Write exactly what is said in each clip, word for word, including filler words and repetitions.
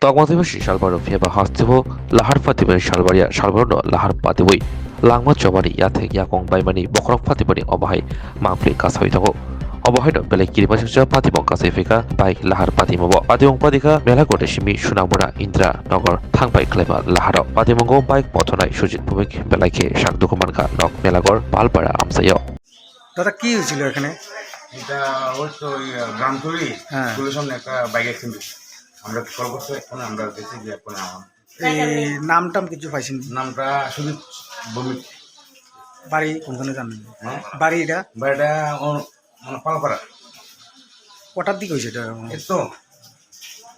Tokma twibo si salbaro phiyaba hasteo lahar patibani salbaria salbarono lahar patibwi langma chobani yathek yakung baimani bokhorok patibani obohai mangpli kasawi tongo. Obohaino belai kirima singcha patibong kasai phika bike lahar patimabo. Patimong patikha Melagor simi Sunamura Indra Nogor thangpai khlaiba laharo. Patimongo bike pothonai Sujit Bhumik belai khe sak dukhu mankha nok Melagor Palpara amchaio. দাদা, কি হয়েছিল এখানে? এটা ওই তো ওই, আহ, গ্রামতলি হ্যাঁ। স্কুলের সামনে একটা বাইক অ্যাক্সিডেন্ট হয়েছে। আমরা কল করতে এখন আমরা গেছি যে এখন আমার এই নাম টাম কিছু পাইছেন? নামটা সুজিত ভৌমিক। বাড়ি কোনখানে জানেন? হ্যাঁ? বাড়ি এটা? বাড়িটা ও-, মানে পালপাড়া। কটার দিকে হয়েছে এটা? এই তো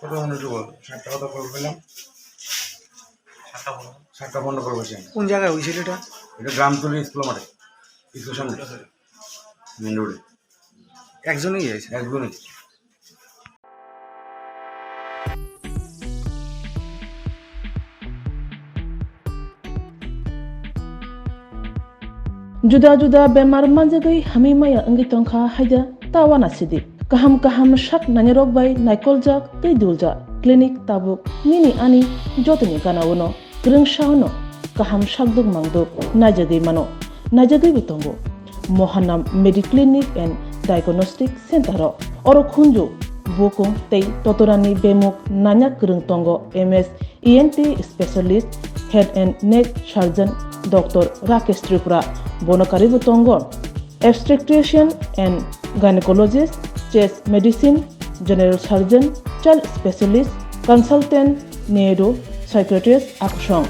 কত মনে হচ্ছে বল, সাতটা কত কল পেলাম? সাতটা পনেরো কল হয়েছে। কোন জায়গায় হয়েছিল এটা? এটা গ্রামতলি স্কুল মাঠে, স্কুল সামনে, মেন রোডে। একজনই হয়েছে? একজনই। Juda juda bemar manjagwi hamwi maya wngwi tongkha haida ta uanasidi. Kaham kaham sak nainarok bai naikoljak tei duljak clinic tabuk nini ani jotoni gana-o no kwrwngsa-o no kaham sakduk mangduk naijagwi mano, naijagwibo tongo. Mohanam Mediclinic and Diagnostic Center-o oro khunju, bukung tei totorani bemuk nanya kwrwng tongo M S E N T specialist, head and neck surgeon Doctor Rakesh Tripura, bono karwibo tongo obstetrician and gynecologist, chest medicine, general surgeon, child specialist, consultant, neuro psychiatrist akusong.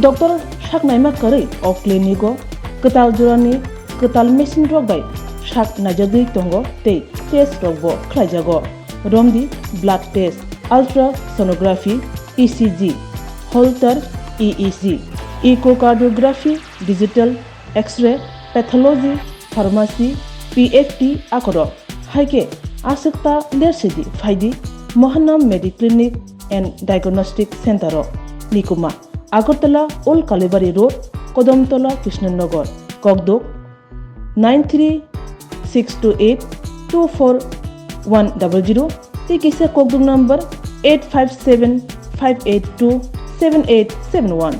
Doctor saknaima kwrwi o clinic-o kwtal jorani kwtal machine rok bai sak naijagwi tongo tei test rokbo khlaijago. Romdi blood test, ultrasonography, E C G, Holter E E G, echocardiography, digital X-ray, pathology, pharmacy, P F T akorok. Hai khe aswk ta lersidi phaidi Mohanam Mediclinic and Diagnostic Center-o, Nikuma, Agartala Old Kalibari Road, Kodamtola, Krishnanagar, Kokduk, nine three six two eight two four one double zero tei kisa kokduk number eight five seven five eight two seven eight seven one.